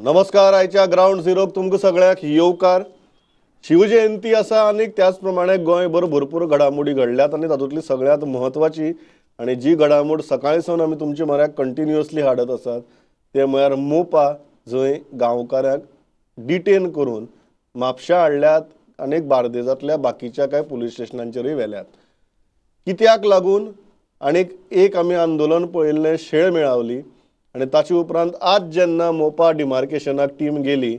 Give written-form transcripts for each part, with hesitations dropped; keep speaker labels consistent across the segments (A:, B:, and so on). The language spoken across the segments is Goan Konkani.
A: नमस्कार, आयच्या ग्रावंड झिरोक तुमकां सगळ्यांक येवकार. शिवजयंती आसा आनी त्याच प्रमाणे गोंयभर भरपूर घडामोडी घडल्यात आनी तातूंतली सगळ्यांत म्हत्वाची आनी जी घडामोड सकाळी सावन आमी तुमचे म्हऱ्याक कंटिन्युअसली हाडत आसात ते म्हळ्यार मोपा, जंय गांवकारांक डिटेन करून म्हापशा हाडल्यात आनी बार्देजांतल्या बाकीच्या कांय पुलीस स्टेशनांचेरूय व्हेल्यात. कित्याक लागून आनी एक आमी आंदोलन पळयल्लें शेळ मेळावली आनी ताचे उपरांत आज जेन्ना मोपा डिमार्केशनाक टीम गेली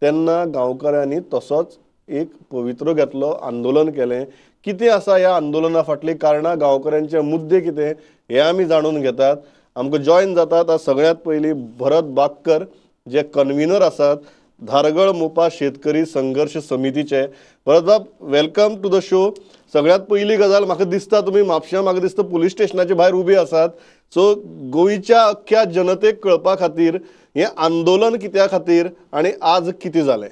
A: तेन्ना गांवकारांनी तसोच एक पवित्रो घेतलो, आंदोलन केलें. कितें आसा ह्या आंदोलना फाटलीं कारणां, गांवकऱ्यांचे मुद्दे कितें हे आमी जाणून घेतात. आमकां जॉयन जातात आज सगळ्यांत पयलीं भरत बागकर, जे कन्व्हिनर आसात धारगळ मोपा शेतकरी संघर्श समितीचे. भरत बाब, welcome to the show. सगळ्यांत पयली गजाल, म्हाका दिसता तुमी म्हापश्यां, म्हाका दिसता पुलीस स्टेशनाचे भायर उबी आसात. सो गोंयच्या अख्ख्या जनतेक कळपा खातीर हें आंदोलन कित्या खातीर आनी आज कितें जालें?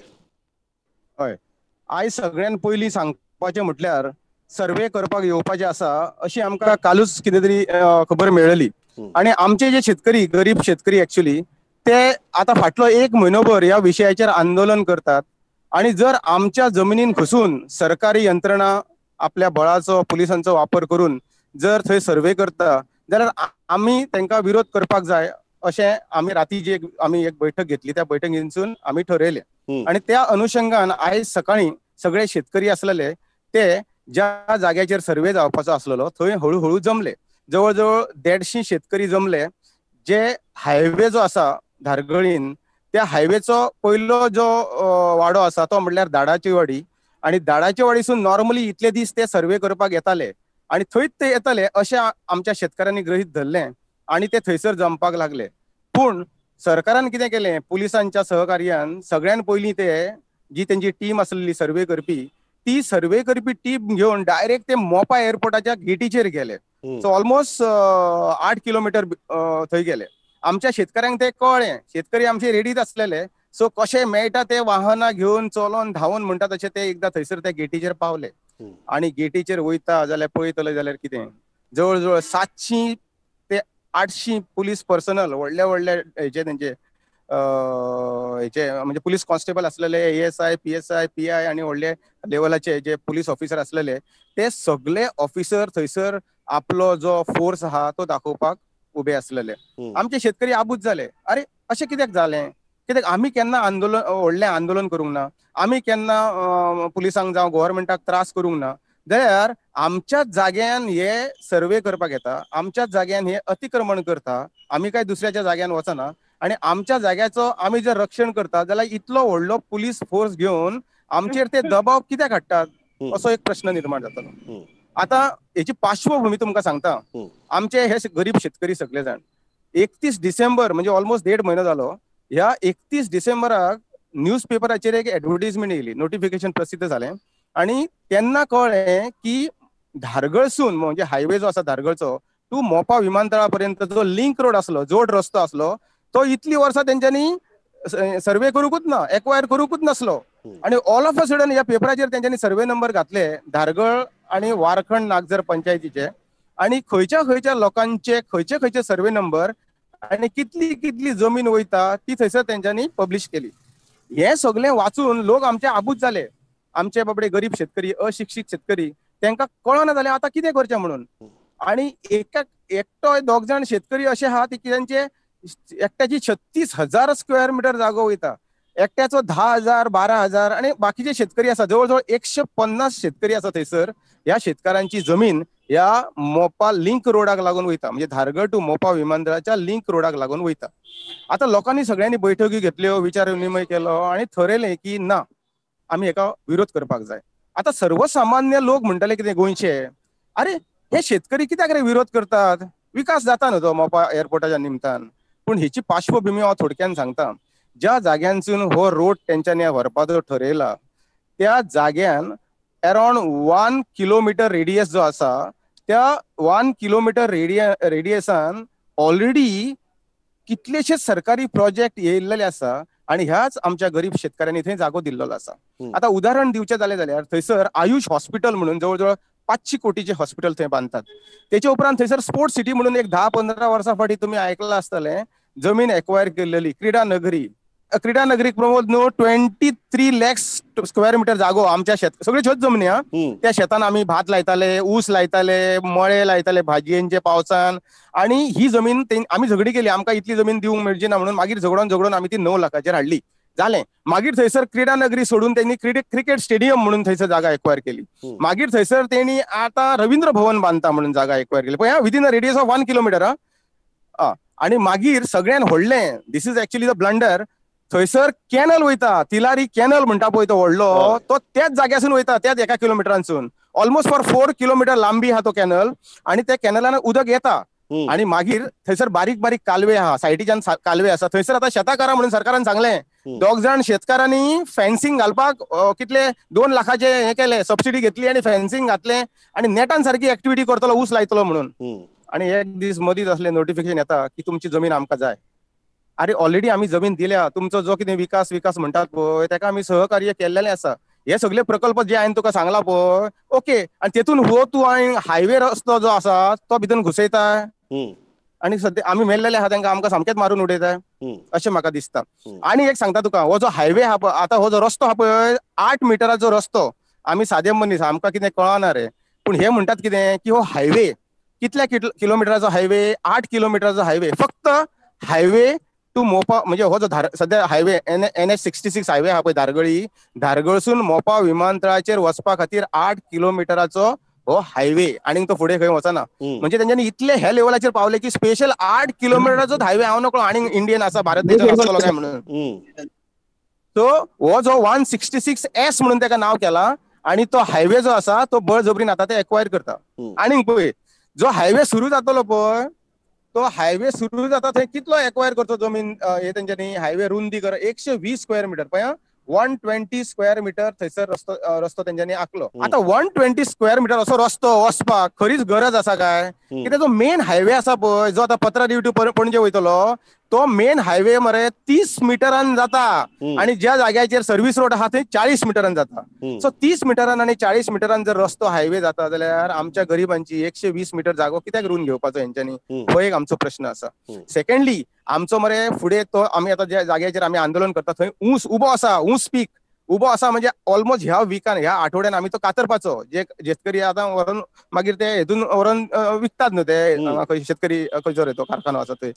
B: हय, आयज सगळ्यान पयलीं सांगपाचें म्हटल्यार सर्वे करपाक येवपाचें आसा अशी आमकां कालूच कितें तरी खबर मेळ्ळी. आनी आमचे जे शेतकरी, गरीब शेतकरी एक्चुअली ते आतां फाटलो एक म्हयनोभर ह्या विशयाचेर आंदोलन करतात. आनी जर आमच्या जमनीन घुसून सरकारी यंत्रणा आपल्या बळाचो, पुलिसांचो वापर करून जर थंय सर्वे करता जाल्यार आमी तांकां विरोध करपाक जाय अशें आमी राती जी आमी एक बैठक घेतली त्या बैठकींतसून आमी ठरयलें. आनी त्या अनुशंगान आयज सकाळीं सगळे शेतकरी आसलेले ते ज्या जाग्याचेर सर्वे जावपाचो आसलेलो थंय हळू हळू जमले. जवळ जवळ 150 शेतकरी जमले. जे हायवे जो आसा धारगळीन, त्या हायवेचो पयलो जो वाडो आसा तो म्हणल्यार दाडाची वाडी. आनी दाडाची वाडीसून नॉर्मली इतले दीस ते सर्वे करपाक येताले आनी थंयच ते येताले अशें आमच्या शेतकारांनी गृहीत धरलें आनी ते थंयसर जमपाक लागले. पूण सरकारान कितें केलें, पुलिसांच्या सहकार्यान सगळ्यान पयलीं ते जी तेंची टीम आसलेली सर्वे करपी, ती सर्वे करपी टीम घेवन डायरेक्ट ते मोपा एअरपोर्टाच्या गेटीचेर गेले. सो ऑलमोस्ट 8 किलोमिटर थंय गेले. आमच्या शेतकऱ्यांक ते कळ्ळें, शेतकरी आमचे रेडीच आसलेले. सो कशें मेळटा ते वाहनां घेवन चलोन धांवून म्हणटा तशें ते एकदां थंयसर त्या गेटीचेर पावले. आनी गेटीचेर वयता जाल्यार पळयतले जाल्यार कितें, जवळ जवळ 700 ते 800 पुलीस पर्सनल, व्हडले व्हडले हेचे तेंचे हेचे म्हणजे पुलीस कॉन्स्टेबल आसलेले, ASI, PSI, PI आनी व्हडले लेवलाचे जे पुलीस ऑफिसर आसलेले ते सगळे ऑफिसर थंयसर आपलो जो फोर्स आहा तो दाखोवपाक उबे आसलेले. आमचे शेतकरी आबूज जाले, अरे अशें कित्याक जालें, कित्याक आमी केन्ना आंदोलन, व्हडलें आंदोलन करूंक ना, आमी केन्ना पुलिसांक जावं गव्हर्मेंटाक त्रास करूंक ना, जाल्यार आमच्याच जाग्यान हे सर्वे करपाक येता, आमच्याच जाग्यान हे अतिक्रमण करता, आमी काय दुसऱ्याच्या जाग्यान वचना आनी आमच्या जाग्याचो आमी जर रक्षण करता जाल्यार इतलो व्हडलो पुलीस फोर्स घेवन आमचेर ते दबाव कित्याक हाडटात असो एक प्रश्न निर्माण जातालो. आतां हेची पार्श्वभूमी तुमकां सांगता. आमचे हे गरीब शेतकरी सगळे जाण 31 डिसेंबर म्हणजे ऑलमोस्ट 1.5 म्हयनो जालो, ह्या 31 डिसेंबराक न्यूज पेपराचेर एक एडवर्टीजमेंट येयली, नोटिफिकेशन प्रसिद्ध जालें आनी तेन्ना कळ्ळें की धारगळसून म्हणजे हायवे जो आसा धारगळचो टू मोपा विमानतळा पर्यंत जो लिंक रोड आसलो, जोड रस्तो आसलो, तो इतली वर्सां तेंच्यांनी सर्वे करूंकूच ना, एक्वायर करूंकूच नासलो. आनी ऑल ऑफ अ सडन ह्या पेपराचेर तेंच्यांनी सर्वे नंबर घातले धारगळ आनी वारखंड नागझर पंचायतीचे, आनी खंयच्या खंयच्या लोकांचे खंयचे खंयचे सर्वे नंबर आनी कितली कितली जमीन वयता ती थंयसर तेंच्यांनी पब्लिश केली. हें सगळें वाचून लोक आमचे आबूज जाले. आमचे बाबडे गरीब शेतकरी, अशिक्षीत शेतकरी, तेंकां कळना जालें आतां कितें करचें म्हणून. आनी एकटो दोग जाण शेतकरी अशे आहा की तेंचे एकट्याची 36,000 स्क्वेअर मिटर जागो वयता, एकट्याचो 10,000, 12,000 आनी बाकीचे शेतकरी आसा, जवळ जवळ 150 शेतकरी आसा थंयसर. ह्या शेतकारांची जमीन ह्या मोपा लिंक रोडाक लागून वयता, म्हणजे धारगळ टू मोपा विमानतळाच्या लिंक रोडाक लागून वयता. आतां लोकांनी सगळ्यांनी बैठकी घेतल्यो, विचार विनिमय केलो आनी थरयलें की ना, आमी हेका विरोध करपाक जाय. आतां सर्वसामान्य लोक म्हणटाले कितें गोंयचे, अरे हे शेतकरी कित्याक रे विरोध करतात, विकास जाता न्हू तो मोपा एअरपोर्टाच्या निमतान. पूण हेची पार्श्वभूमी हांव थोडक्यान सांगता. ज्या जाग्यांसून हो रोड तेंच्यांनी व्हरपाचो ठरयला त्या जाग्यान अरावंड 1 किलोमिटर रेडियस जो आसा त्या 1 किलोमिटर रेडियसान ऑलरेडी कितलेशे सरकारी प्रोजेक्ट येयल्लेले आसा आनी ह्याच आमच्या गरीब शेतकऱ्यांनी थंय जागो दिल्लो आसा. आतां उदाहरण दिवचें जालें जाल्यार थंयसर आयुष हॉस्पिटल म्हणून जवळ जवळ 500 कोटीचे हॉस्पिटल थंय बांदतात. तेचे उपरांत थंयसर स्पोर्ट्स सिटी म्हणून एक 10-15 वर्सां फाटीं तुमी आयकलां आसतलें, जमीन एक्वायर केल्लेली क्रीडा नगरी, क्रीडा नगरीक प्रमोद न्हू 23 लॅक्स स्क्वेअर मिटर जागो आमच्या शेत, सगळी शेत जमनी हा, त्या शेतान आमी भात लायताले, ऊस लायताले, मळे लायताले भाजयेंचे पावसान. आनी ही जमीन आमी झगडी केली, आमकां इतली जमीन दिवंक मेळची ना म्हणून. मागीर झगडोन झगडोन आमी ती 9 लाखाचेर हाडली. जालें. मागीर थंयसर क्रीडा नगरी सोडून त्यांनी क्रिकेट स्टेडियम म्हणून थंयसर जागा एक्वायर केली. मागीर थंयसर तेणी आतां रवींद्र भवन बांदता म्हणून जागा एक्वायर केली, पळय within a radius of 1 kilometre. हा. आनी मागीर सगळ्यान व्हडलें, this is actually the blunder, थंयसर कॅनल वयता, तिलारी कॅनल म्हणटा पळय तो व्हडलो, तो त्याच जाग्यासून वयता, त्याच 1 किलोमिटरांसून ऑलमोस्ट फॉर 4 किलोमिटर लांबी आहा तो कॅनल. आनी त्या कॅनलान उदक येता. आनी मागीर थंयसर बारीक बारीक कालवे आहा, सायटीच्यान कालवे आसा. थंयसर आतां शेतां करा म्हणून सरकारान सांगलें. 2 जाण शेतकारांनी फेन्सिंग घालपाक कितले 2 लाखाचे हे केले, सबसिडी घेतली आनी फेन्सिंग घातलें आनी नेटान सारकी एक्टिविटी करतलो, ऊस लायतलो म्हणून. आनी एक दीस मदींच असले नोटिफिकेशन येता की तुमची जमीन आमकां जाय. अरे ऑलरेडी आमी जमीन दिल्या, तुमचो जो कितें विकास विकास म्हणटात पळय तेका आमी सहकार्य केल्लेलें आसा. हे सगळे प्रकल्प जे हांवें तुका सांगला पळय, ओके, आनी तेतून हो तूं हांवें हायवे रस्तो जो आसा तो भितर घुसयता आनी सद्या आमी मेल्लेले आहा तांकां आमकां सामकेंच मारून उडयता अशें म्हाका दिसता. आनी एक सांगता तुका, हो जो हायवे आहा आतां, हो जो रस्तो आहा पळय 8 मिटराचो रस्तो, आमी सादे मनीस आमकां कितें कळना रे, पूण हे म्हणटात कितें की हो हायवे कितल्या किलोमिटराचो हायवे, 8 किलोमिटराचो हायवे, फक्त हायवे टू मोपा, म्हणजे हो जो सद्या हायवे NH 66 highway आहा पळय धारगळी, धारगळसून मोपा विमानतळाचेर वचपा खातीर 8 किलोमिटराचो हो हायवे, आनी तो फुडें खंय वचना. म्हणजे तेंच्यांनी इतले ह्या लेवलाचेर पावले की स्पेशल 8 किलोमिटराचो हायवे, हांव नकळो आनी इंडियन आसा भारत देशान आसतलो काय म्हणून. सो हो जो 166S म्हणून तेका नांव केला आनी तो हायवे जो आसा तो बळजबरीन आतां ते एक्वायर करता. आनी पळय जो हायवे सुरू जातलो पळय, तो हायवे सुरू जाता थंय कितलो एक्वायर करतो जमीन हे तेंच्यांनी, हायवे रुंदी कर 120 स्क्वेअर मिटर, पळय 120 स्क्वेअर मिटर थंयसर रस्तो रस्तो तेंच्यांनी आखलो. आतां 120 स्क्वेअर मिटर असो रस्तो वचपाक खरीच गरज आसा काय? कित्याक जो मेन हायवे आसा पळय, जो आतां पत्रादेवी टू पणजे वयतलो तो मेन हायवे मरे 30 मिटरान जाता आनी ज्या जाग्याचेर सर्वीस रोड आहा थंय 40 मिटरान जाता. सो 30 मिटरान आनी 40 मिटरान जर रस्तो हायवे जाता जाल्यार आमच्या गरिबांची 120 मिटर जागो कित्याक रुन घेवपाचो हेंच्यांनी, हो एक आमचो प्रश्न आसा. सेकंडली आमचो मरे फुडें तो आमी आतां ज्या जाग्याचेर आमी आंदोलन करता थंय ऊस उबो आसा, ऊस पीक उबो आसा, म्हणजे ऑलमोस्ट ह्या विकान ह्या आठवड्यान आमी तो कातरपाचो. जे शेतकरी आतां व्हरून मागीर ते हेतून व्हरून विकतात न्हू, ते शेतकरी खंयसर तो कारखानो आसा थंय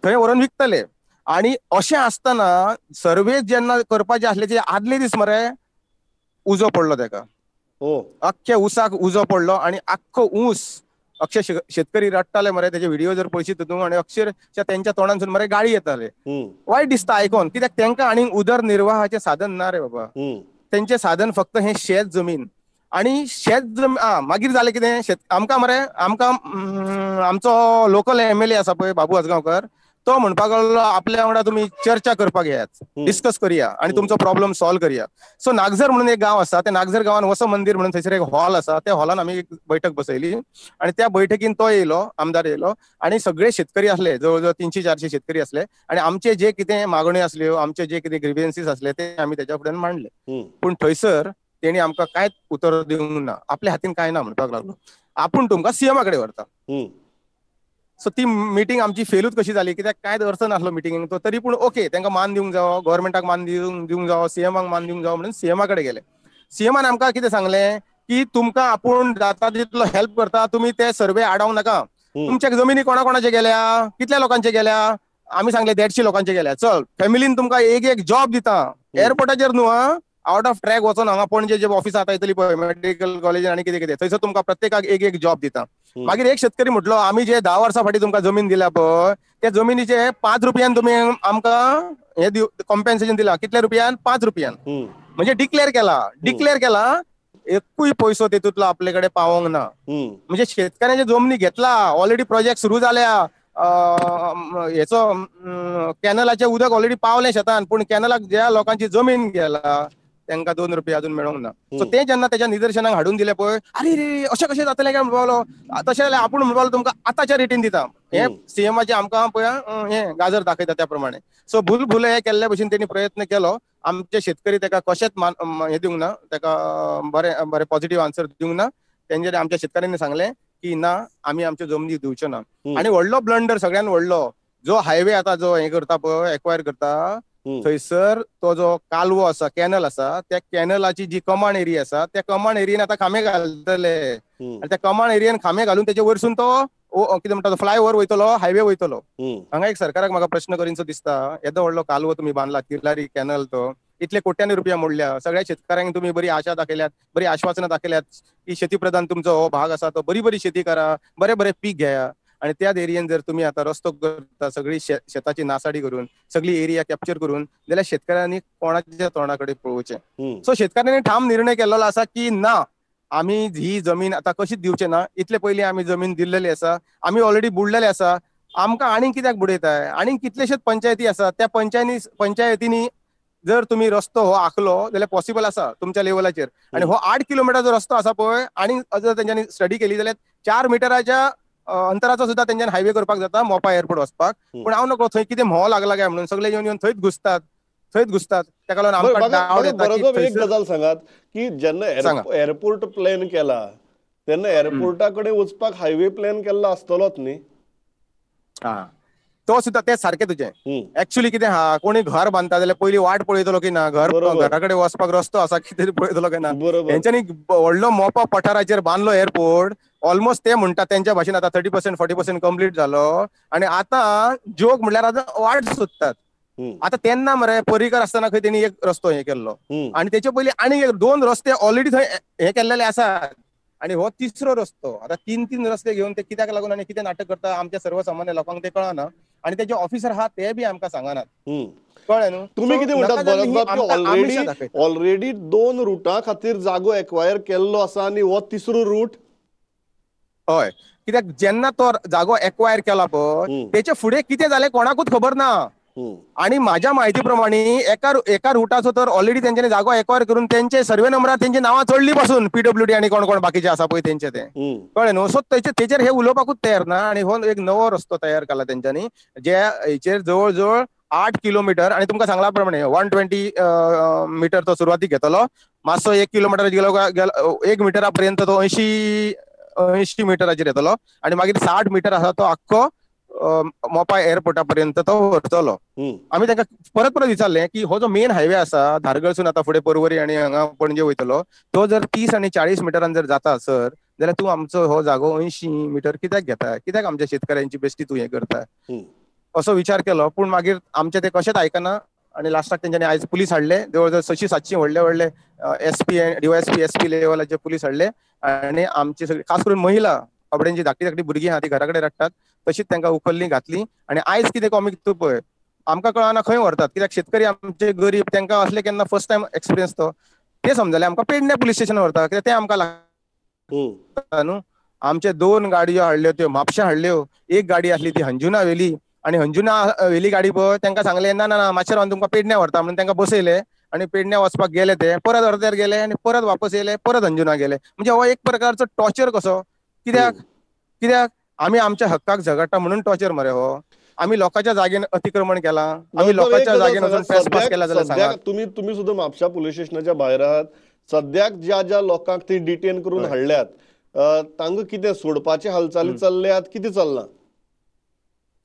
B: थंय व्हरून विकतले. आनी अशें आसतना सर्वे जेन्ना करपाचे आसले ते आदले दीस मरे उजो पडलो तेका, अख्ख्या ऊसाक उजो पडलो आनी आख्खो ऊस अक्षर शेतकरी रडटाले मरे, तेजे व्हिडिओ जर पळयशीत तूं आनी अक्षरशा तेंच्या तोंडांसून मरे गाळी येताले. वायट दिसता आयकोन, कित्याक तेंकां आनी उदरनिर्वाहाचें साधन ना रे बाबा, तेंचें साधन फक्त हें शेत जमीन. आनी शेत जमीन मागीर जालें कितें, आमकां मरे आमकां आमचो लोकल MLA आसा पळय बाबू आजगांवकर, तो म्हणपाक लागलो आपल्या वांगडा तुमी चर्चा करपाक येयात, डिस्कस करुया आनी तुमचो प्रॉब्लम सॉल्व करुया. सो नागझर म्हणून एक गांव आसा, त्या नागझर गांवान वसो मंदीर म्हणून थंयसर एक हॉल आसा, त्या हॉलान आमी एक बैठक बसयली आनी त्या बैठकीन तो येयलो, आमदार येयलो आनी सगळे शेतकरी आसले, जवळ जवळ 300-400 शेतकरी आसले आनी आमचे जे कितें मागण्यो आसल्यो, आमचे जे कितें ग्रिव्हन्सीस आसले ते आमी तेच्या फुड्यान मांडले. पूण थंयसर तेणी आमकां कांयच उतर दिवंक ना, आपल्या हातीन कांय ना म्हणपाक लागलो, आपूण तुमकां सीएमा कडेन व्हरता. सो ती मिटींग आमची फेलूच कशी जाली, कित्याक कांयच अर्थ नासलो मिटिंगेक तो, तरी पूण ओके तांकां मान दिवंक जावो, गव्हर्मेंटाक मान दिवंक जावो, सीएमाक मान दिवंक जावो म्हणून सीएमा कडेन गेले. सीएमान आमकां कितें सांगलें की तुमकां आपूण जाता तितलो हेल्प करता, तुमी ते सर्वे आडावंक नाका, तुमच्या जमिनी कोणा कोणाचे गेल्या, कितल्या लोकांचे गेल्या, आमी सांगले 150 लोकांचे गेल्या, चल फॅमिलीन तुमकां एक एक जॉब दिता, एअरपोर्टाचेर न्हू हा, आवट ऑफ ट्रॅक वचोन हांगा पणजे जे ऑफिस आतां येतली पळय मेडिकल कॉलेज आनी कितें कितें, थंयसर तुमकां प्रत्येकाक एक एक जॉब दिता. मागीर एक शेतकरी म्हटलो आमी जे 10 वर्सां फाटीं तुमकां जमीन दिल्या पळय त्या जमिनीचे 5 रुपयान तुमी आमकां हे कॉम्पेन्सेशन दिला, कितल्या रुपयान, 5 रुपयान, म्हणजे डिक्लेअर केला, डिक्लेअर केला, एकूय पयसो तेतूंतलो आपले कडेन पावोंक ना. म्हणजे शेतकऱ्यांच्या जमनी घेतला, ऑलरेडी प्रोजेक्ट सुरू जाल्या, हेचो कॅनलाचें उदक ऑलरेडी पावलें शेतान, पूण कॅनलाक ज्या लोकांची जमीन गेला तांकां 2 रुपया अजून मेळोंक ना. सो ते जेन्ना तेच्या निदर्शनाक हाडून दिले पळय, अरे रे अशें कशें जातलें काय म्हणपाक, तशें जाल्यार आपूण म्हणपाक तुमकां आतांच्या रेटीन दिता, हे सीएमाचे आमकां पळय हे गाजर दाखयता त्या प्रमाणे. सो भूल हे केल्ले भशेन तेणी प्रयत्न केलो, आमचे शेतकरी ताका कशेंच मान हे दिवंक ना, ताका बरें बरें पॉझिटिव्ह आन्सर दिवंक ना. तेंच्यानी आमच्या शेतकऱ्यांनी सांगलें की ना आमी आमच्यो जमनी दिवच्यो ना. आनी व्हडलो ब्लंडर, सगळ्यान व्हडलो जो हायवे आतां जो हे करता पळय, एक्वायर करता, थंयसर तो जो कालवो आसा, कॅनल आसा, त्या कॅनलाची जी कमांड एरिया आसा त्या कमांड एरियेन आतां खांबे घालतले आनी त्या कमांड एरियेन खांबे घालून तेचे वयरसून तो कितें म्हणटा फ्लायओवर वयतलो, हायवे वयतलो. हांगा एक सरकाराक म्हाका प्रश्न करीनसो दिसता, येदो व्हडलो कालवो तुमी बांदला, तिलारी कॅनल, तो इतले कोट्यांनी रुपया मोडल्या, सगळ्या शेतकऱ्यांक तुमी बरी आशा दाखयल्यात, बरी आश्वासनां दाखयल्यात की शेती प्रधान तुमचो हो भाग आसा, तो बरी बरी शेती करा, बरे बरे पीक घेया, आणि त्या एरियेन जर तुमी आतां रस्तो करता सगळी शेताची नासाडी करून, सगळी एरिया कॅप्चर करून, जाल्यार शेतकऱ्यांनी कोणाच्या तोंडा कडेन पळोवचें? सो शेतकऱ्यांनी ठाम निर्णय केल्लो आसा की ना, आमी ही जमीन आतां कशीच दिवचे ना. इतले पयलीं आमी जमीन दिल्लेली आसा, आमी ऑलरेडी बुडलेले आसा, आमकां आनीक कित्याक बुडयताय? आनीक कितलेशेच पंचायती आसात, त्या पंचायतींनी जर तुमी रस्तो हो आखलो जाल्यार पॉसिबल आसा तुमच्या लेवलाचेर. आनी हो 8 किलोमिटरचो रस्तो आसा पळय, आनी जर तेंच्यांनी स्टडी केली जाल्यार 4 मिटराच्या अंतराचो सुद्दां तेंच्यान हायवे करपाक जाता मोपा एअरपोर्ट वचपाक. पूण हांव नको थंय कितें म्होंव लागला काय म्हणून सगळे येवन येवन थंयच घुसतात, थंयच घुसतात. ताका लागून आमकां डावट येता.
A: एक गजाल सांगात की जेन्ना एअरपोर्ट प्लॅन केला तेन्ना एअरपोर्टा कडेन वचपाक हायवे प्लॅन केल्लो आसतलोच न्ही?
B: हा, तो सुद्दां तें सारकें तुजें. एक्चुअली कितें आहा, कोणी घर बांदता जाल्यार पयलीं वाट पळयतलो की ना, घर घरा कडेन वचपाक रस्तो आसा कितें पळयतलो काय ना. हेंच्यांनी व्हडलो मोपा पठाराचेर बांदलो एअरपोर्ट, ऑलमोस्ट ते म्हणटा तेंच्या भाशेन आतां 30% 40% कंप्लीट जालो, आनी आतां जोक म्हणल्यार आतां वाट सोदतात. आतां तेन्ना मरे पर्रीकर आसतना खंय तेणी एक रस्तो हे केल्लो, आनी तेचे पयलीं आनी एक 2 रस्ते ऑलरेडी थंय हे केल्लेले आसात, आनी हो तिसरो रस्तो. आतां 3-3 रस्ते घेवन ते कित्याक लागून आनी कितें नाटक करता आमच्या सर्वसामान्य लोकांक ते कळना, आनी तेजे ऑफिसर आहा ते बी आमकां सांगनात. कळ्ळें न्हू?
A: तुमी कितें म्हणटात, ऑलरेडी 2 रुटा खातीर जागो एक्वायर केल्लो आसा आनी हो तिसरो रूट?
B: हय, कित्याक जेन्ना तो जागो एक्वायर केला पळय तेचे फुडें कितें जालें कोणाकूच खबर ना. आणि माझ्या माहिती प्रमाणे एका रुटाचो तर ऑलरेडी तेंच्यांनी जागो एक्वायर करून तेंचे सर्वे नंबरार तेंची नांवां चडली पासून पीडब्ल्यूडी आणि कोण कोण बाकीचे आसा पळय तेंचे ते, कळ्ळें न्हू? सो तेचेर हे उलोवपाकूच तयार ना. आणि हो एक नवो रस्तो तयार केला तेंच्यांनी, जे हेचेर जवळ जवळ 8 किलोमिटर, आणि तुमकां सांगला प्रमाणे 120 मिटर तो सुरवातीक घेतलो, मातसो 1 किलोमिटर गेलो, 1 मिटरा पर्यंत तो 80 मिटराचेर येतलो, आणि मागीर 60 मिटर आसा तो आख्खो मोपा एअरपोर्टा पर्यंत तो व्हरतलो. आमी तांकां परत परत विचारलें की हो जो मेन हायवे आसा धारगळसून आतां फुडें पर्वरी आनी हांगा पणजे वयतलो, तो जर 30 आनी 40 मिटरान जर जाता सर, जाल्यार तूं आमचो हो जागो 80 मिटर कित्याक घेता, कित्याक आमच्या शेतकऱ्यांची बेश्टी तूं हें करता, असो विचार केलो. पूण मागीर आमचें ते कशेंच आयकना, आनी लास्टाक तेंच्यांनी आयज पुलीस हाडले, जवळ जवळ 600-700 व्हडले व्हडले एसपी डीवायएसपी एसपी लेवलाचे पुलीस हाडले, आनी आमची सगळी खास करून महिला बाबड्यांची धाकटी धाकटी भुरगीं आहा ती घरा कडेन रडटात, तशीच तांकां उखल्ली घातली. आनी आयज कितें कॉमीक तूं पळय, आमकां कळना खंय व्हरतात, कित्याक शेतकरी आमचे गरीब, तांकां असले केन्ना फर्स्ट टायम एक्सपिरियन्स तो, ते समजले आमकां पेडण्या पुलीस स्टेशन व्हरता, कित्याक ते आमकां लागता न्हू. आमचे 2 गाडयो हाडल्यो, त्यो म्हापशा हाडल्यो, एक गाडी आसली ती हंजुना व्हेली, आनी हंजुना व्हेली गाडी पळय तांकां सांगलें ना ना मातशें रावन तुमकां पेडण्या व्हरता म्हणून तांकां बसयले, आनी पेडण्या वचपाक गेले, ते परत अर्द्यार गेले आनी परत वापस येयले, परत हंजुना गेले. म्हणजे हो एक प्रकारचो टॉर्चर कसो, कित्याक कित्याक आमी आमच्या हक्काक झगडटा म्हणून टॉर्चर मरे हो. आमी लोकांच्या जागेन अतिक्रमण केला, आमी लोकांच्या जागेन वचून ट्रेसपास केला जाल्यार सांगात.
A: तुमी सुद्दां म्हापशा पुलीस स्टेशनाच्या भायर आहात, सद्याक ज्या ज्या लोकांक ती डिटेन करून हाडल्यात तांकां कितें सोडपाची हालचाली चल्ल्यात, कितें चल्लां?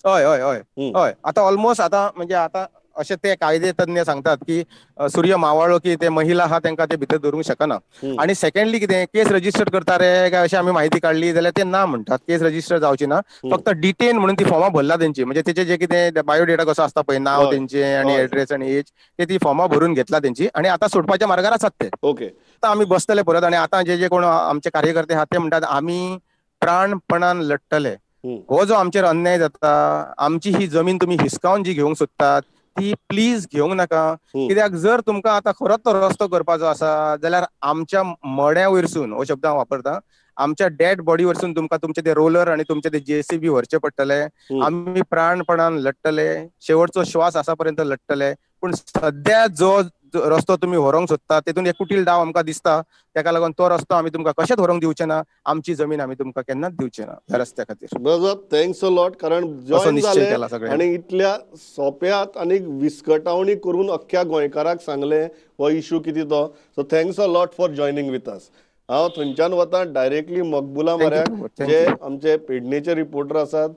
B: हय हय हय हय, आतां ऑलमोस्ट आतां म्हणजे आतां अशें ते कायदे तज्ञ सांगतात की सूर्य मावळ्ळो की ते महिला आहा तांकां ते भितर धरूंक शकना. आनी सेकंडली कितें केस रजिस्टर करता रे काय अशें आमी म्हायती काडली जाल्यार ते ना म्हणटात, केस रजिस्टर जावची ना, फक्त डिटेन म्हणून ती फॉर्मां भरला तेंची, म्हणजे तेचे जे कितें बायोडेटा कसो आसता पळय, नांव तेंचें आनी एड्रेस आनी एज, ते ती फॉर्मां भरून घेतला तेंची, आनी आतां सोडपाच्या मार्गार आसात ते.
A: ओके,
B: आतां आमी बसतले परत, आनी आतां जे जे कोण आमचे कार्यकर्ते आहात ते म्हणटात आमी प्राणपणान लडटले, हो जो आमचेर अन्याय जाता, आमची ही जमीन तुमी हिसकावन जी घेवंक सोदतात ती प्लीज घेवंक नाका, कित्याक जर तुमकां आतां खरोच तो रस्तो करपाचो आसा जाल्यार आमच्या मड्या वयरसून, हो शब्द हांव वापरता, आमच्या डेड बॉडी वरसून तुमकां तुमचे ते रोलर आनी तुमचे ते जेसीबी व्हरचे पडटले. आमी प्राणपणान लडटले, शेवटचो श्वास आसा पर्यंत लडटले, पूण सद्या जो रस्तो तुमी व्हरूंक सोदता तेतून एक कुटील डाव आमकां दिसता, तेका लागून तो रस्तो आमी तुमकां कशेंच व्हरूंक दिवचे ना, आमची जमीन आमी तुमकां केन्नाच दिवचे ना ह्या रस्त्या खातीर.
A: बरोबर, thanks a lot, कारण जॉईन जाले आनी इतल्या सोंप्यात आनी विस्कटावणी करून अख्ख्या गोंयकाराक सांगलें हो इशू कितें तो. So thanks a lot for joining with us. हांव थंयच्यान वता डायरेक्टली मकबुला म्हऱ्याक, जे आमचे पेडणेचे रिपोर्टर आसात.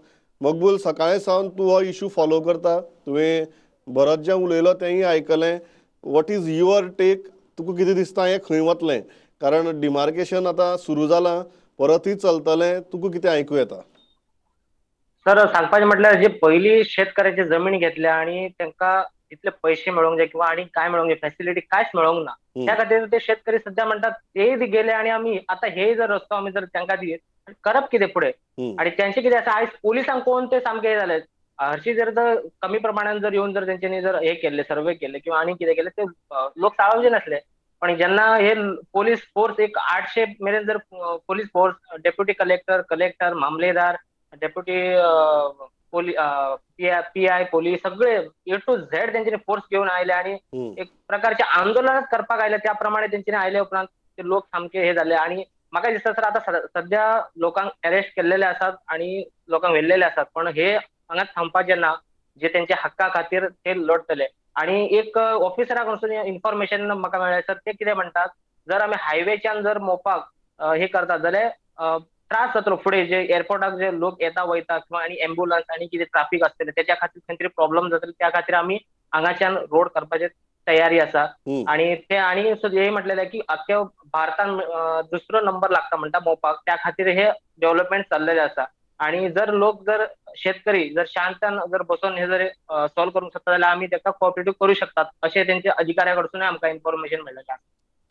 A: मकबूल, सकाळी सावन तूं हो इशू फॉलो करता, तुवें भरत जें उलयलो तेंय आयकलें. What is your take? तुका कितें दिसता हें खंय वतलें? कारण डिमार्केशन आतां सुरू जालां, परतूय चलतलें, तुका कितें आयकूं येता?
C: सर, सांगपाचें म्हटल्यार जे पयलीं शेतकऱ्याची जमीन घेतल्या आनी तांकां तितले पयशे मेळोंक जाय किंवा आनी काय मेळोंक जाय, फॅसिलिटी कांयच मेळोंक ना, त्या खातीर ते शेतकरी सध्या म्हणटात ते गेले आनी आमी आतां हे जर रस्तो आमी जर तांकां दित करप कितें फुडें. आनी तेंचें कितें आसा, आयज पोलिसांक कोण ते सामके हे जाले. हरशी जर कमी प्रमाणान जर येवन जर तेंच्यांनी जर हे केल्ले, सर्वे केल्ले किंवा आनी कितें केलें, ते लोक चाळवचे नासले. पण जेन्ना हे पोलीस फोर्स एक 800 मेरेन जर police force, deputy collector, collector, मामलेदार, डेप्युटी PI police सगळे ए टू झेड तेंच्यांनी फोर्स घेवन आयले आनी एक प्रकारचे आंदोलनच करपाक आयले. त्या प्रमाणे तेंच्यांनी आयले उपरांत ते लोक सामके हे जाले. आनी म्हाका दिसता सर आतां सध्या लोकांक अरेस्ट केल्लेले आसात आनी लोकांक व्हेल्लेले आसात, पण हे हांगा थांबपाचे ना, जे तेंच्या हक्का खातीर ते लढतले. आनी एक ऑफिसरा कडसून इन्फॉर्मेशन म्हाका मेळ्ळें सर, ते कितें म्हणटात, जर आमी हायवेच्यान जर मोपाक हे करतात जाल्यार त्रास जातलो फुडें, जे एअरपोर्टाक जे लोक येता वयता किंवा आनी एम्बुलन्स आनी कितें ट्राफीक आसतलें तेच्या खातीर खंय तरी प्रॉब्लम जातले, त्या खातीर आमी हांगाच्यान रोड करपाची तयारी आसा. आनी ते आनी हे म्हटलेलें की आख्या भारतान दुसरो नंबर लागता म्हणटा मोपाक, त्या खातीर हे डेव्हलपमेंट चल्लेलें आसा. आनी जर लोक जर शेतकरी जर शांतान जर बसून हे जर सॉल्व करूंक शकता जाल्यार आमी ताका कोऑपरेटीव करूं शकतात अशें तेंच्या अधिकाऱ्या कडसून आमकां इन्फॉर्मेशन मेळ्ळेलें आसा.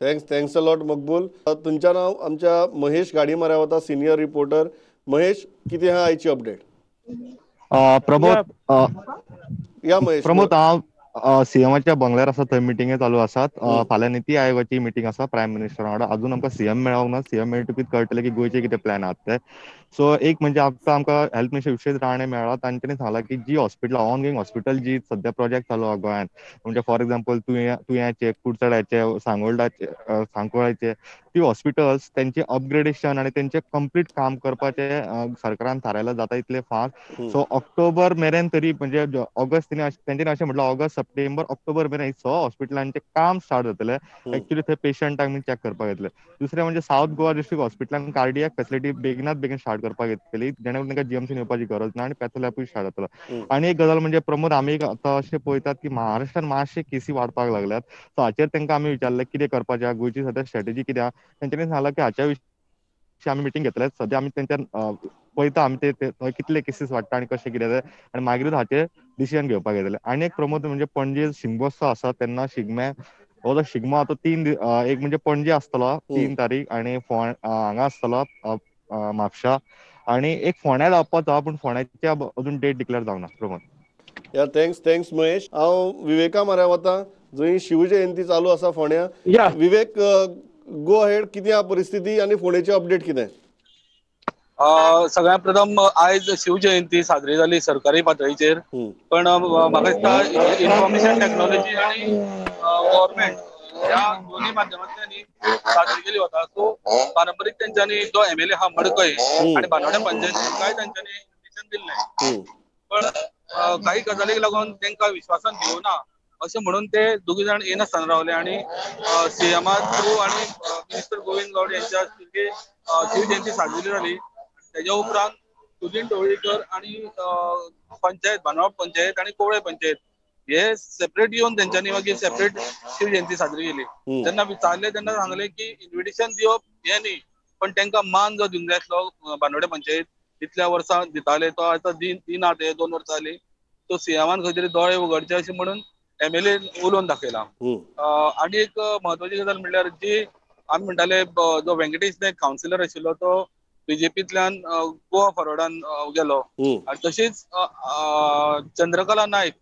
A: Thanks, thanks a lot Maqbool. तुमच्या नाव आमच्या महेश गाडी माऱ्या वता, सिनियर रिपोर्टर. महेश, कितें आहा आयची अपडेट?
D: प्रमोद,
A: या महेश.
D: प्रमोद, हांव सीएमाच्या बंगल्यार आसा, थंय मिटिंगे चालू आसात. फाल्यां निती आयोगाची मिटींग आसा प्रायम मिनिस्टर वांगडा. अजून आमकां सीएम मेळोंक ना. सीएम मेळटकीच कळटलें की गोंयचे कितें प्लॅन आहात ते. सो एक म्हणजे आतां आमकां हेल्थ मिनिस्टर विश्वेश राणे मेळ्ळा, तांच्यांनी सांगलां की जी हॉस्पिटल, ऑनगोईंग हॉस्पिटल जी सद्या प्रोजेक्ट चालू आहा गोंयांत, म्हणजे फॉर एक्झाम्पल तुयाचे, कुडचड्याचे, सांगोल्डाचे, सांकवाळाचे, ती हॉस्पिटल्स तेंचे अपग्रेडेशन आनी तेंचे कंप्लीट काम करपाचें सरकारान थारायलां जाता इतले फास्ट. सो ऑक्टोबर मेरेन तरी, म्हणजे ऑगस्ट तेंच्यांनी अशें म्हटलां ऑगस्ट, सप्टेंबर, ऑक्टोबर मेरेन 6 हॉस्पिटलांचें काम स्टार्ट जातलें. एक्चुअली थंय पेशंटांक चॅक करपाक येतले. दुसरें म्हणजे सावथ गोवा डिस्ट्रिक्ट हॉस्पिटलान कार्डियक फॅसिलिटी बेगिनात बेगीन स्टार्ट करपाक येतली, जेणे करून तांकां जीएमसी येवपाची गरज ना आनी पॅथोलॅबूय स्टार्ट जातलो. आनी एक गजाल म्हणजे प्रमोद, आमी आतां अशें पळयतात की महाराष्ट्रान मातशे केसी वाडपाक लागल्यात. सो हाचेर तांकां आमी विचारलें कितें करपाचें, गोंयची सद्या स्ट्रॅटेजी कितें आहा. तेंच्यांनी सांगलां की हाच्या विशीं आमी मिटींग घेतले, सद्या आमी तेंच्या पळयता आमी ते कितले केसीस वाडटा आनी कशें कितें तें, आनी मागीरूच हाचेर डिसिजन घेवपाक येतलें. आनी एक प्रमोद म्हणजे पणजे शिगमोत्सव आसा तेन्ना शिगम्या हो जो शिगमो आतां 3 एक म्हणजे पणजे आसतलो 3 तारीख, आनी हांगा आसतलो म्हापशा, आनी एक फोंड्या जावपाचो आहा, पूण फोंड्याची अजून डेट डिक्लेअर जावंक ना. प्रमोद.
A: या, thanks, thanks Mahesh. हांव विवेका माऱ्या वता, जंय शिवजयंती चालू आसा फोंड्या. विवेक, गो अहेड, कितें आहा परिस्थिती आनी फोंडेची अपडेट कितें?
E: सगळ्यात प्रथम आयज शिवजयंती साजरी जाली सरकारी पातळीचेर, पण म्हाका दिसता इन्फॉर्मेशन टेक्नॉलॉजी आनी गव्हर्मेंट ह्या दोन्ही माध्यमांतल्यान साजरी केली वता. सो पारंपरीक तेंच्यांनी जो एमएलए आहा मडकय आनी बानवड्या पंचायत काय तेंच्यांनी इन्विटेशन दिल्लें, पण काही गजालीक लागून तांकां विश्वासान घेवना अशें म्हणून ते दोगी जाण येनासतना रावले आनी सीएमा थ्रू आनी मिनिस्टर गोविंद गावडे यांच्या शिवजयंती साजरी जाली. तेज्या उपरांत सुदिन ढवळीकर आनी पंचायत, बानवाड पंचायत आनी कोवळे पंचायत हे सेपरेट येवन तेंच्यांनी मागीर सेपरेट शिवजयंती साजरी केली. जेन्ना विचारले तेन्ना सांगले की इन्विटेशन दिवप हें न्ही, पण तांकां मान जो दिवंक जाय आसलो बानवडे पंचायत इतल्या वर्सां दिताले तो आतां दिना, ते 2 वर्सां जाली. तो सीएमान खंय तरी दोळे उगडचे अशें म्हणून एमएलए उलोवन दाखयला. आनी एक म्हत्वाची गजाल म्हणल्यार जी आमी म्हणटाले जो व्यंकटेश नायक कावन्सिलर आशिल्लो तो बीजेपींतल्यान गोवा फॉरवर्डान गेलो, आनी तशीच चंद्रकला नायक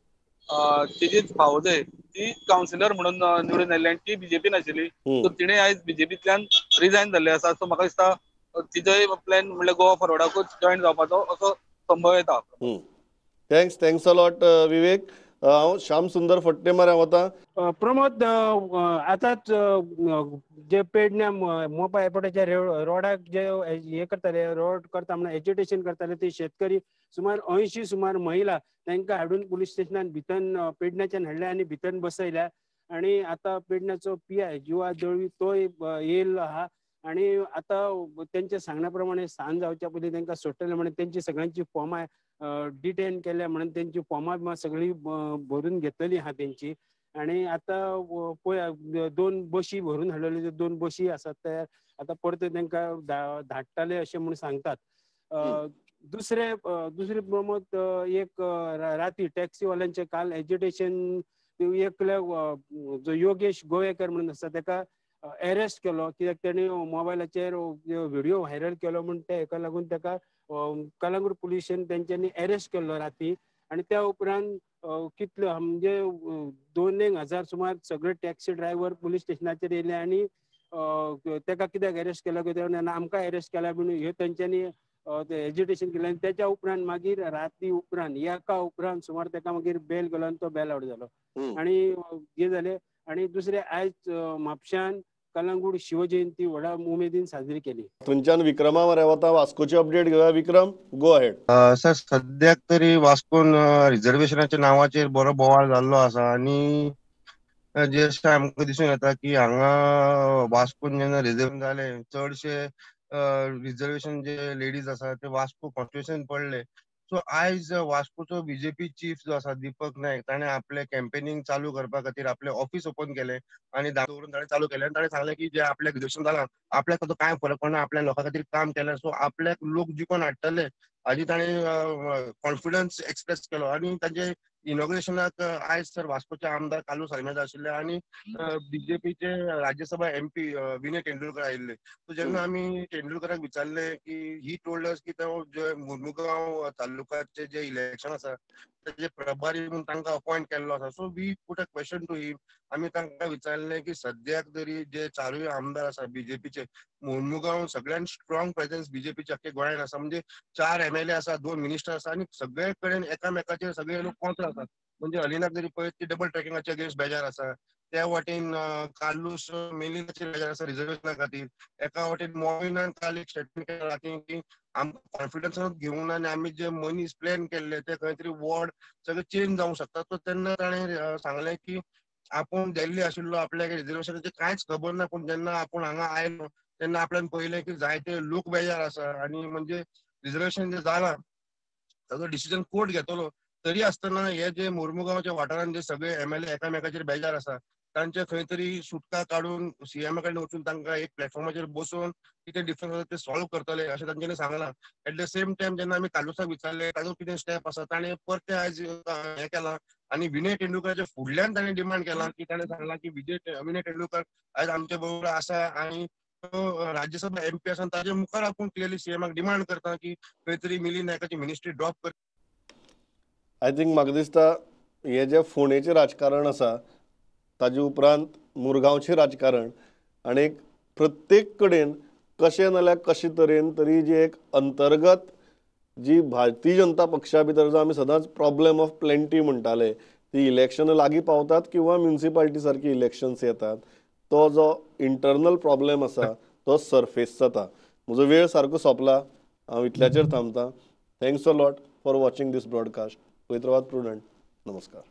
E: तिजीच भावजय ती कावन्सिलर म्हणून निवडून आयिल्ली आनी ती बीजेपीन आशिल्ली, सो तिणें आयज बीजेपींतल्यान रिजायन जाल्लें आसा. सो म्हाका दिसता तिजोय प्लॅन म्हणल्यार गोवा फॉरवर्डाकूच जॉयन जावपाचो असो संभव येता.
A: Thanks, thanks a lot Vivek. हांव श्याम सुंदर फट्टे माऱ्या वता.
F: प्रमोद, आतांच जे पेडण्या मोपा एअरपोर्टाच्या रोडाक जे हे करताले, रोड करता म्हणून एज्युटेशन करताले, ते शेतकरी सुमार 80 सुमार महिला तांकां हाडून पुलीस स्टेशनान भितर पेडण्याच्यान हाडल्या आनी भितर बसयल्या. आनी आतां पेडण्याचो पीआय जिवा दळवी तोय येयल्लो आहा आनी आतां तेंच्या सांगण्या प्रमाणे सांज जावच्या पयलीं तांकां सोडटले म्हणून तेंची सगळ्यांची फॉर्मां डिटेन केल्या म्हणून तेंची फॉर्मां सगळीं भरून घेतलेली आहा तेंची. आनी आतां पळय 2 बशी भरून हाडलेल्यो, 2 बशी आसात तयार, आतां परते तांकां धाडटले अशें म्हूण सांगतात. दुसरे प्रमोद एक राती टॅक्सीवाल्यांचे काल एजिटेशन, एकल्या जो योगेश गोवेकर म्हणून आसा ताका एरेस्ट केलो कित्याक तेणी मोबायलाचेर व्हिडिओ व्हायरल केलो म्हूण तेका लागून ताका कलंगूट पुलिशेन तेंच्यांनी एरेस्ट केल्लो राती. आनी त्या उपरांत कितले म्हणजे 2,000 सुमार सगळे टॅक्सी ड्रायव्हर पुलीस स्टेशनाचेर येयले आनी ताका कित्याक एरेस्ट केलो कित्याक आमकां एरेस्ट केला म्हणून ह्यो तेंच्यांनी एजिटेशन केलें. आनी तेच्या उपरांत मागीर राती उपरांत एका उपरांत सुमार ताका मागीर बेल गेलो आनी तो बेल आवट जालो आनी हे जालें. आनी दुसरें आयज म्हापश्यान कलंगूट शिवजयंती व्हडा उमेदीन साजरी केली.
A: थंयच्यान विक्रमा मरे वता, वास्कोची अपडेट घेवया. विक्रम, गो अहेड.
G: सर, सद्याक तरी वास्कोन रिजर्वेशनाच्या नांवाचेर बरो बोवाळ जाल्लो आसा आनी जे आमकां दिसून येता की हांगा वास्कोन जेन्ना रिजर्वेशन जालें, चडशे रिजर्वेशन जे लेडीज आसा ते वास्को कॉन्स्टिट्युएन्सीन पडले. सो आयज वास्कोचो बीजेपी चीफ जो आसा दीपक नायक, ताणें आपलें कॅम्पेनिंग चालू करपा खातीर आपलें ऑफिस ओपन केलें आनी दवरून ताणें चालू केलें आनी ताणें सांगलें की जे आपल्याक रिजर्वेशन जालां आपल्याक ताचो कांय फरक पडना, आपल्या लोकां खातीर काम केलें, सो आपल्याक लोक जिखोन हाडटले हाजी ताणें कॉन्फिडन्स एक्सप्रेस केलो. आनी तांचे इनॉग्रेशनाक आयज सर वास्कोचे आमदार कार्लूस आल्मेदा आशिल्ले आनी बीजेपीचे राज्यसभा एमपी विनय तेंडुलकर आयिल्ले. सो जेन्ना आमी तेंडुलकराक विचारले की ही टोल्ड अस की तो जे मुरमुगांव तालुकाचे जे इलेक्शन आसा तेजे प्रभारी म्हणून तांकां अपॉयंट केल्लो आसा. So we put a question to him. आमी तांकां विचारलें की सद्याक तरी जे चारूय आमदार आसा बीजेपीचे, मुरमुगांव सगळ्यान स्ट्रॉंग प्रेझेन्स बीजेपीचे अख्खे गोंयांत आसा, म्हणजे 4 MLA आसा, 2 मिनिस्टर आसा आनी सगळे कडेन एकामेकाचेर सगळे लोक कॉन्ट्रा आसात. म्हणजे अलिनाक जरी पळयत ती डबल ट्रॅकिंगाचे अगेन्स्ट बेजार आसा, त्या वाटेन कार्लूस मेलिनाचेर बेजार आसा रिजर्वेशना खातीर, एका वाटेन मोविनान काल एक स्टेटमेंट केलां राती की आमकां कॉन्फिडन्सानूच घेवंक ना आनी आमी जे मनीस प्लॅन केल्ले ते खंय तरी वॉर्ड सगळे चेंज जावंक शकता. सो तेन्ना ताणें सांगलें की आपूण दिल्ली आशिल्लो, आपल्याक रिजर्वेशनाचें कांयच खबर ना, पूण जेन्ना आपूण हांगा आयलो तेन्ना आपल्यान पळयलें की जायते लोक बेजार आसा आनी म्हणजे रिजर्वेशन जें जालां ताचो डिसिजन कोर्ट घेतलो. तरी आसतना हे जे मुरमुगांवच्या वाठारांत जे सगळे MLA एकामेकाचेर बेजार आसा तांचे खंय तरी सुटका काडून सीएमा कडेन वचून तांकां एक प्लॅटफॉर्माचेर बसोवन कितें डिफरन्स आसा ते सॉल्व करतले अशें तांच्यांनी सांगलां. एट the same time जेन्ना आमी कार्लूसाक विचारलें ताजो कितें स्टेप आसा, ताणें परतें आयज हें केलां आनी विनय तेंडुलकराच्या फुडल्यान ताणें डिमांड केलां की ताणें सांगलां की विनय तेंडुलकर आयज आमचे बरोबर आसा आनी तो राज्यसभा एमपी आसा, ताजे मुखार आपूण क्लियरली सीएमाक डिमांड करता की खंय तरी मिलिंद नायकाची मिनिस्ट्री ड्रॉप कर.
A: I think म्हाका दिसता हें जें फोंडेचें राजकारण आसा ताजे उपरांत मुरगांवचें राजकारण आनी प्रत्येक कडेन कशें नाल्यार कशे तरेन तरी जी एक अंतर्गत जी भारतीय जनता पक्षा भितर जो आमी सदांच प्रॉब्लेम ऑफ प्लेंटी म्हणटाले ती इलेक्शनां लागीं पावतात किंवा म्युनिसिपालिटी सारकी इलेक्शन्स येतात तो जो इंटरनल प्रॉब्लेम आसा तो सरफेस जाता. म्हजो वेळ सारको सोंपला, हांव इतल्याचेर थांबता. Thanks a lot for watching this broadcast. पळयत रावात प्रुडंट. नमस्कार.